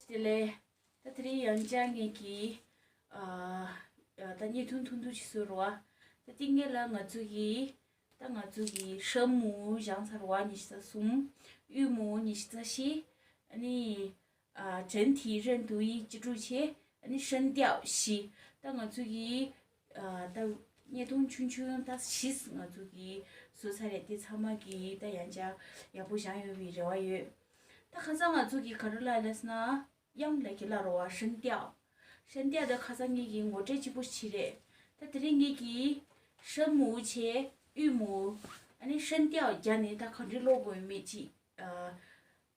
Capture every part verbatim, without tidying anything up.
བདེ་ལེགས། ད་དེ་རིང་ཡང་བསྐྱར་ངེད་ཀྱིས་ཨ་ཨ་ད་བརྙན་ཐུང་ཐུང་ཐུང་ཅིག་བཟོས་རོགས། ད་དེ་སྔོན་ལ་ང་ཚོ་གིས་ད་ང་ཚོ་གིས་ཧྲན་མུའུ་སྦྱངས་ཚར་བ་ཉི་ཤུ་རྩ་གསུམ། དབུས་མུའུ་ཉི་ཤུ་རྩ་བཞི། ཨ་ནི་ཨ་整体认读 ཡིག་སྤྱི་སྒྲུབ་བྱས། ཨ་ནི་声调 བཞི། ད་ང་ཚོ་གིས་ཨ་ད་བརྙན་ཐུང་ཆུང་ཆུང་ད་བཞི་ང་ཚོ་གིས་བཟོས་ཚར་རེད། དེ་ཚང་མ་གིས་ད་ཡང་བསྐྱར་ཡག་པོ་སྦྱངས་ཡོང་བའི་རེ་བ་ཡོད། ད་ཁ་སང་ང་ཚོ་གིས་ག་རེ་བསླབས་ལབ་ཟེར་ན། དབྱངས་ལབ་ཀྱི་བསླབས་རོགས། 声调། 声调 དེ་ཁ་སང་ངེད་ཀྱིས་ངོ་སྤྲོད་གཅིག་པོ་བྱས་རེད། ད་དེ་རིང་ངེད་ཀྱིས་ཧྲན་མུའུ་བྱས། དབུས་མུའུ། ཨ་ནི་声调 རྒྱག་ནས་ད་ག་འདྲ་ཀློག་དགོས་མིན་ཅིག་ཨ་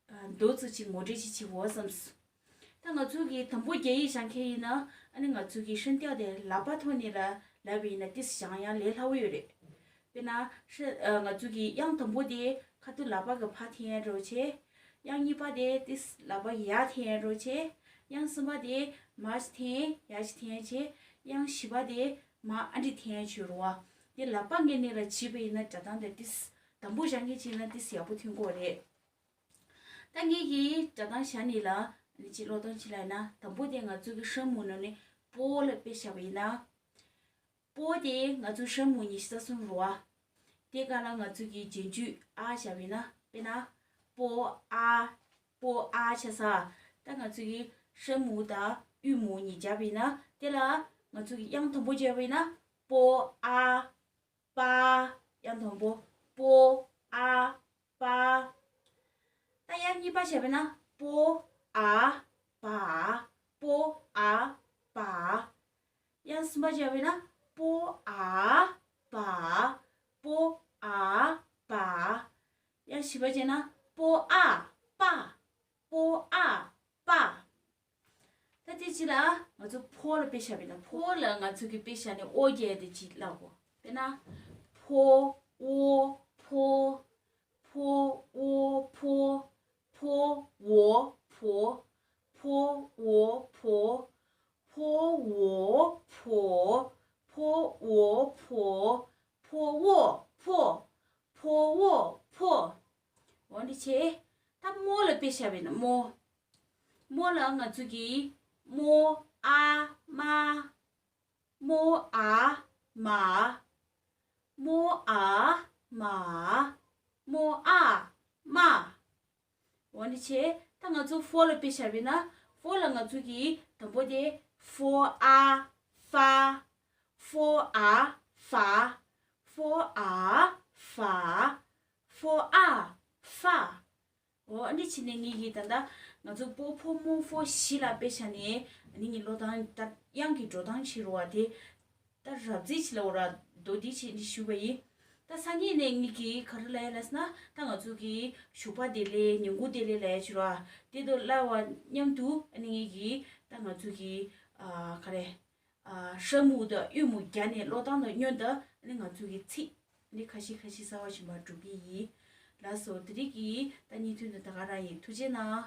ཨ་མདོར་ཙམ་ཅིག་ངོ་སྤྲོད་ཅིག་བྱེད་དགོས་བསམས། ད་ང་ཚོ་གིས་དང་པོ་རྒྱ་ཡིག་སྦྱང་མཁན་ཡིན་ན། ཨ་ནི་ང་ཚོ་གིས་声调 དེ་ལག་པ་ཐོག་ནས་ལ་ལབ་པ་ཡིན་ན་ཏོག་ཙམ་སྦྱང་ཡ་ལས་སླ་བོ་ཡོད་རེད། དཔེར་ན་ཧྲ་ཨ་ང་ཚོ་གིས་དབྱངས་དང་པོ་དེ་ཁ་ཐུག་ལག་པ་གི་ཕར་འཐེན་རོགས་བྱས། དབྱངས་གཉིས་པ་དེ་ཏོག་ཙམ་ལག་པ་ཡར་འཐེན་རོགས་བྱས། དབྱངས་གསུམ་པ་དེ་མར་ཅིག་འཐེན། ཡར་ཅིག་འཐེན་བྱས། དབྱངས་བཞི་པ་དེ་མར་ཨ་འདྲ་འཐེན་བྱས་རོགས། དེ་ལག་པ་ངེད་ནས་ལ་བྱས་པ་ཡིན་ན་སྒྲ་གདངས་དེ་ཏོག་ཙམ་དང་པོ་སྦྱང་མཁན་ཅིག་ཡིན་ན་ཏོག་ཙམ་ཡག་པོ་ཐོན་གྱི་ཡོད་རེད། ད་ངེད་ཀྱིས་སྒྲ་གདངས་བཞག་ནས་ལ་ནི་ཅིག་ཀློག་སྟངས་ཅིག་ལབ་ན། དང་པོ་དེ་ང་ཚོ་གི་ཧྲན་མུའུ་ནང་ནས་པོ་ལབ་དཔེ་བཞག་པ་ཡིན་ན། པོ་དེ་ང་ཚོ་ཧྲན་མུའུ་ཉི་ཤུ་རྩ་གསུམ་རེད་བ། དེ་སྒང་ལ་ང་ཚོ་གི་རྗེས་འཇུག་ཨ་བཞག་པ་ཡིན་ན། དཔེར་ན། པོ་ཨ། པོ་ཨ་བྱས་ཙང་། ད་ང་ཚོ་གི་ཧྲན་མུའུ་དང་དབུས་མུའུ་གཉིས་སྦྱར་བ་ཡིན་ན། དེ་ལ་ང་ཚོ་གི་དབྱངས་དང་པོ་སྦྱར་བ་ཡིན་ན། པོ་ཨ། པ། དབྱངས་དང་པོ། པོ་ཨ། པ། ད་དབྱངས་གཉིས་པ་བྱས་པ་ཡིན་ན། པོ་ཨ། པ། པོ་ཨ། པ། དབྱངས་གསུམ་པ་བྱས་པ་ཡིན་ན། པོ་ཨ། པ། པོ་ཨ། པ། དབྱངས་བཞི་པ་བྱས་ན། པོ་ཨ། པ། པོ་ཨ། པ། ད་དེ་ཅི་ལ་ང་ཚོ་ཕོ་ལ་དཔེ་བཞག་པ་ཡིན་ན། ཕོ་ལ་ང་ཚོ་གི་དཔེ་བཞག་ནས་ཨོ་རྒྱག་དེ་ཅི་ལ་གོ། དཔེར་ན། ཕོ། ཨོ། ཕོ། ཕོ། ཨོ། ཕོ། ཕོ། ཨོ། ཕོ། ཕོ། ཨོ། ཕོ། ཕོ། ཨོ། ཕོ། ཕོ། ཨོ། ཕོ། ཕོ། ཨོ། ཕོ། ཕོ། ཨོ། ཕོ། འོ་འདི་བྱས། ད་མོ་ལ་དཔེ་བཞག་པ་ཡིན་ན། མོ། མོ་ལ་ང་ཚོ་གིས་མོ་ཨ་མ། མོ་ཨ་མ། མོ་ཨ་མ། མོ་ཨ་མ། འོ་འདི་བྱས། ད་ང་ཚོ་ཕོ་ལ་དཔེ་བཞག་པ་ཡིན་ན། ཕོ་ལ་ང་ཚོ་གིས་དང་པོ་དེ་ཕོ་ཨ། ཕ། ཕོ་ཨ། ཕ། ཕོ་ཨ། ཕ། ཕོ་ཨ། ཕ། འོ། ཨ་ནི་ཕྱི་ནས་ངེད་ཀྱིས་ད་ལྟ་ང་ཚོ་པོ་ཕོ་མོ་ཕོ་བཞི་ལ་དཔེ་བཞག་ནས། ཨ་ནི་ངའི་ཀློག་སྟངས་ད་དབྱངས་ཀྱི་འགྲོ་སྟངས་བྱེད་རོགས་བ། དེ་ད་རབ་རྩིས་བྱེད་ལ་འོ་ར་མདོར་བསྡུས་བྱས་ནས་ཞུས་པ་ཡིན། ད་སང་ཉིན་ནས་ངེད་ཀྱིས་ག་རེ་ལབ་ཡ་ལབ་ཟེར་ན། ད་ང་ཚོ་གི་ཞོགས་པ་བདེ་ལེགས། ཉིན་གུང་བདེ་ལེགས་ལབ་ཡ་བྱེད་རོགས་བ། དེ་དང་བསླབ་པ་མཉམ་དུ། ཨ་ནི་ངེད་ཀྱིས་ད་ང་ཚོ་གི་ཨ་ག་རེ། ཨ་ཧྲན་མུའུ་དང་དབུས་མུའུ་སྦྱར་ནས་ཀློག་སྟངས་དང་སྙོན་དང་། ཨ་ནི་ང་ཚོ་གི་ཚིག་འདི་ཁ་ཤས་ཁ་ཤས་གསར་པ་བཞིན་པ་སྒྲུབ་ཀྱི་ཡིན། ལགས་སོ། དེ་རིང་གི་ད་བརྙན་ཐུང་འདི་ད་ག་རང་ཡིན། ཐུགས་རྗེ་གནང་།